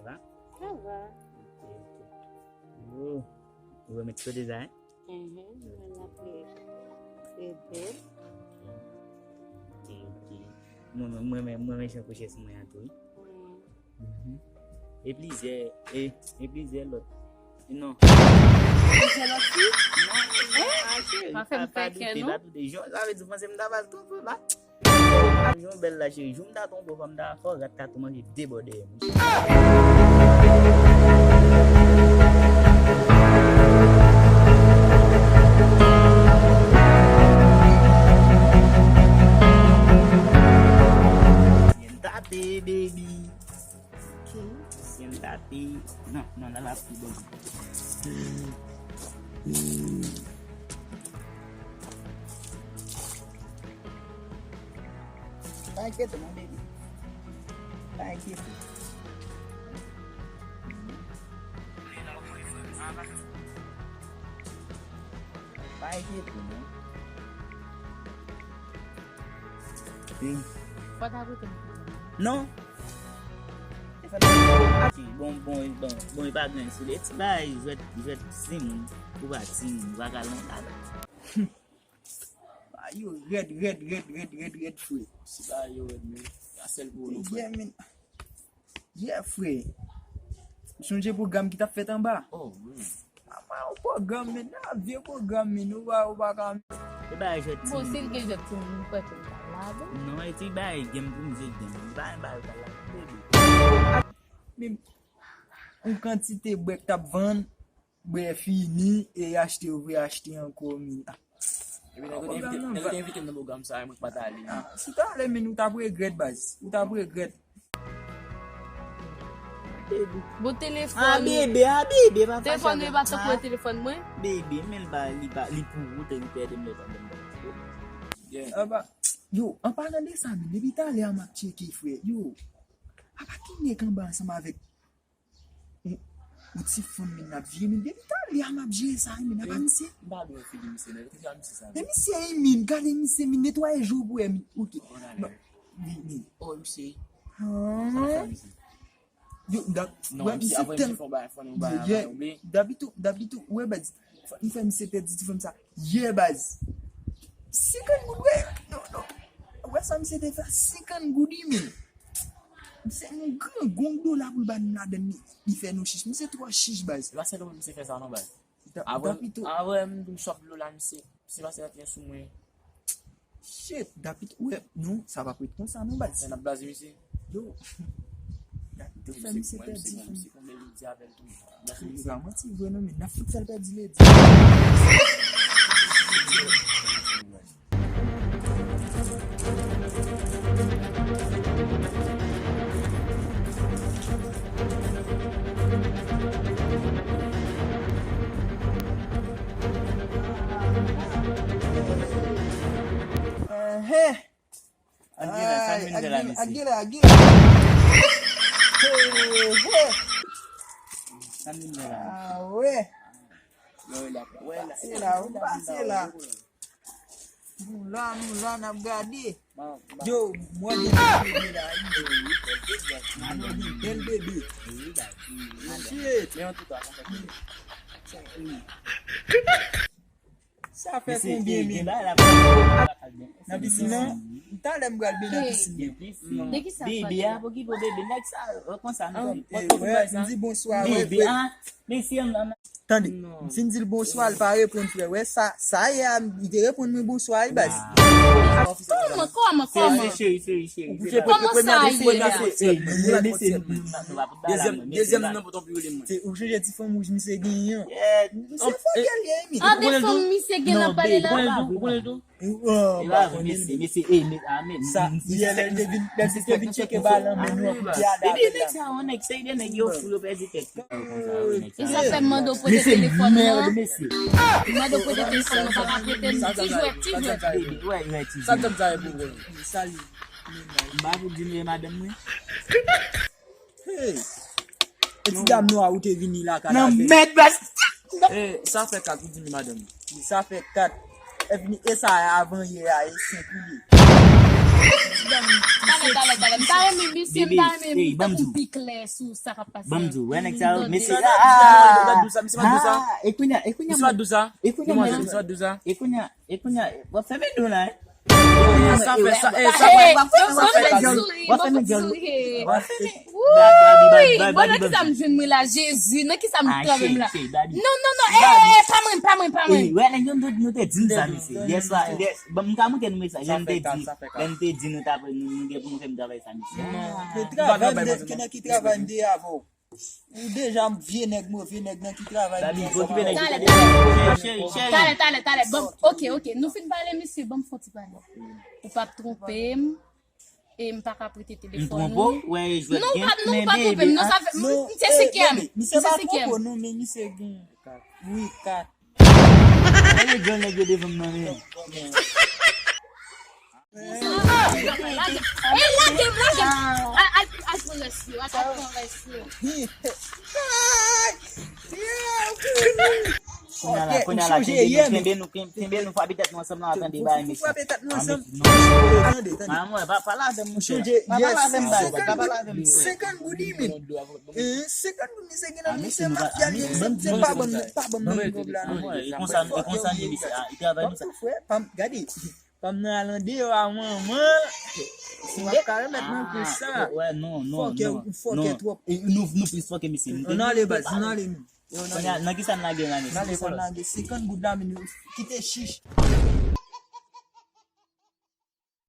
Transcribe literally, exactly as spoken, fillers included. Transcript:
Sa va? Sa va. Ok, ok. Oh, ou remèt kote sa, hein? Mhm, mwen la pi, pi bèl. Ok, ok. Mwen, mwen, mwen, mwen, mwen, jan kouche sou mwen an tou, wi. Mhm. E plizyè, e, e plizyè lòt. Non. Plizyè lòt fi? Non, pa fè m fè kè, non. Jan, sa vle di, panse m ta pral twonpe w la. Jan bèl la, cheri. Jou m ta twonpe w, fò m ta fò rat ta tou manje de bò dèyè m. Siéntate, baby. Ok. Siéntate. Non, non, la, la, pi bon. Pa enkyete, mon baby. Pa enkyete. Pa enkyete, non. Wi. Fò ta koute m. Non. Bon, bon, bon, bon, e pa grenn sou li. E ti bagay, jwèt, jwèt timoun. Ou pa timoun, ou pa ka lan ladan. Bagay yo rèd, rèd, rèd, rèd, rèd, rèd, frè. Si bagay yo rèd, men. Sa sèl pou nou, frè. Yeah, men. Yeah, frè. Ou sonje pwogram ki t ap fèt anba? Oh, wi. Apa yon pwogram, men, nan vye pwogram, men, ou pa, ou pa ka. E bagay jwèt timoun. Bon, si l gen jwèt timoun, m kwè ke l ka lave. Non, e ti bagay game pou m jwe game. E pa yon bagay ou ka lave, bebe. Men, yon kantite bwè k t ap vann, bwè fini, e achte, ou vle achte ankò, men. Epi nèg yo te envite, nèg yo te envite m nan pwogram sa a, mwen pa t ale. Ah, si w ta ale, men, ou t ap regrèt, baz. Ou t ap regrèt. Bon, telefòn. Ah, bebe, ah, bebe, pa fache avè m. Telefòn ou pa tankou telefòn mwen? Bebe, men li pa, li pa, li pou ou, te li pèdi m lè pa ban m. Yeah. Ah, ba, yo, an palan de sa, men, depi talè a m ap tcheke, frè. Yo, apa ki nèg anba ansanm avèk yon, yon ti fanm, men, n ap vire, men, depi talè a m ap jere sa, men, apa misye? M pa dwe figi misye, men, misye sa, men. Men misye, men, gade misye, men, netwaye je w pou wè, men, ok. Bon, ale. Bon, men, men. Oh, misye. Ah. Sa misye? Yo, da-, non, wè, misye, apre misye fè yon bagay funny, yon bagay, yon bagay, ou bliye. Dapitou, dapitou, wè, baz, m fè misye pèdi ti fanm sa. Yeah, baz. Senkant goud, wè. Non, non. Wè sa misye te fè, senkant goud, wi, men. Misye yon gran gong dola pou l ba nou ladann, li, li fè nou chich. Misye twò chich, baz. Se pa sèl misye fè sa, non, baz. Avè, avè m, m sòt dlo la, misye, misye pase yon sou mwen. Shit, David, wè, non, sa p ap ret konsa, non, baz. N ap blaze misye. Yo, David, fè misye pèdi fanm. Misye konbyen li di avè l tou. Blaze misye. Li pa manti vre, non, men n ap fout fè l pèdi ledi. Enhen. Agila, sa m vin fè la, mesye? Agila, agila. Hey, hey. Sa m vin fè la, mesye? Ah, wè. Pase la, ou pase la. Nou la, nou la, n ap gade. Yo, mwen gen bèl bebe la, wi. Mwen gen bèl bebe. Shit. Sa fè konbyen, men? Nan pisin nan? Talè m pral byen nan pisin nan. Bebe a, pou ki pou bebe? Nèg sa, konsa, nou konn. M di bonswa, wè, bebe a. Mesye, m Tande, m fin di l bonswa, l pa reponn, frè. Wè sa, sa yè a, li te reponn mwen bonswa, wi, baz. Kòman, kòman, kòman? Kòman sa yè a? Dezyèm, dezyèm nan poton pi rele mwen. Ou chanje ti fanm wouj misye genyen an. Misye fò kè l ye, wi. An de fanm misye gen nan pale la. Ou konnen l tou? Ou konnen l tou? Ou pa konnen l, mesye, mesye, e, me, amen. Sa, yè lè l te vin, lè l te vin tcheke balan, men nou anpil te adapte la. Epi nèg sa, yon nèg, se de nèg yo fou, yo pèdi tèt. E sa fè m mande w prete telefòn nan. M mande w prete telefòn nan, pa ka prete m. Ti jwèt, ti jwèt. Sa djòb sa ye pou ou? Sa li. M pa pou di nou e madanm mwen. Hey! E ti dam nwa ou te vini lakay la avè l. Nan mèd, baz. Eh, sa fè kat ou di m madanm. Sa fè kat. E vini, e sa avan yè a, e senk ou ye. Ti dam, talè, talè, talè. ta renmen misye, m ta renmen m tankou pi klè sou sa k ap pase. Ban m di w, wè nèg sa yo, mesye. Misye pa dou sa, misye pa dou sa. E kounye a, e kounye a, misye pa dou sa. E kounye a, misye pa dou sa. E kounye a, e kounye a, w ap fèmen dou la, hein? Sa fè sa, eh, sa fè. W ap fèmen dyòl. W ap fèmen dyòl. Wouy, bon, nan ki sa m jwenn mwen la, Jezi, nan ki sa m twouve m la? Non, non, non, eh, eh, eh, pa mwen, pa mwen, pa mwen. Wè, nèg yo, nou te di n sa, mesye. Yè swa, yè, bon, m ka montre nou mesaj, lè n te di, lè n te di nou t ap, nou, nou gen pou nou fè m travay sa, mesye. Ki travay, m te, ki nan ki travay m te ye avè w? Ou deja vye nèg, move nèg, nan ki travay m te ye avè w? Talè, talè, talè, talè, bon, ok, ok, nou fin pale, mesye, ban m fè yon ti pale. Ou p ap twonpe m. E m pa ka prete telefòn ou. M twonpe w? Wè, jwèt gen. Non, pa, non, pa twonpe m, non, sa fè, m, m se senkyèm. M se senkyèm. Non, men misye gen. Wi, kat. Gade djòl nèg yo devan m nan, men. Lage m, lage m, lage m. Al, al, al pran rès yo, al, al pran rès yo. Kounye a la, kounye a la, kenbe nou, kenbe nou, kenbe nou, frape tèt nou ansanm la, tande bagay mesye. Frape tèt nou ansanm. Madanm, pa pale avè m, monchè. Pa pale avè m, baz, pa pale avè m, frè. Senkant goud, men. Senkant goud, misye gen nan misye, mafya li ye, se pa ban m, pa ban m nan gob la, non. E konsa, e konsa, li travay konsa. Frè, pa m, gade. Kòm nan al andeyò a manman, si w ap ka remèt nan kou sa. Wè, non, non, fòkè, non, ou fòkè twòp. E nou, nou plis fòkè misye. Ann ale baz, ann ale menm. Kounye a, nan ki sa n lage la, mesye? N ale, konn lage senkant goud la, men nou kite chich.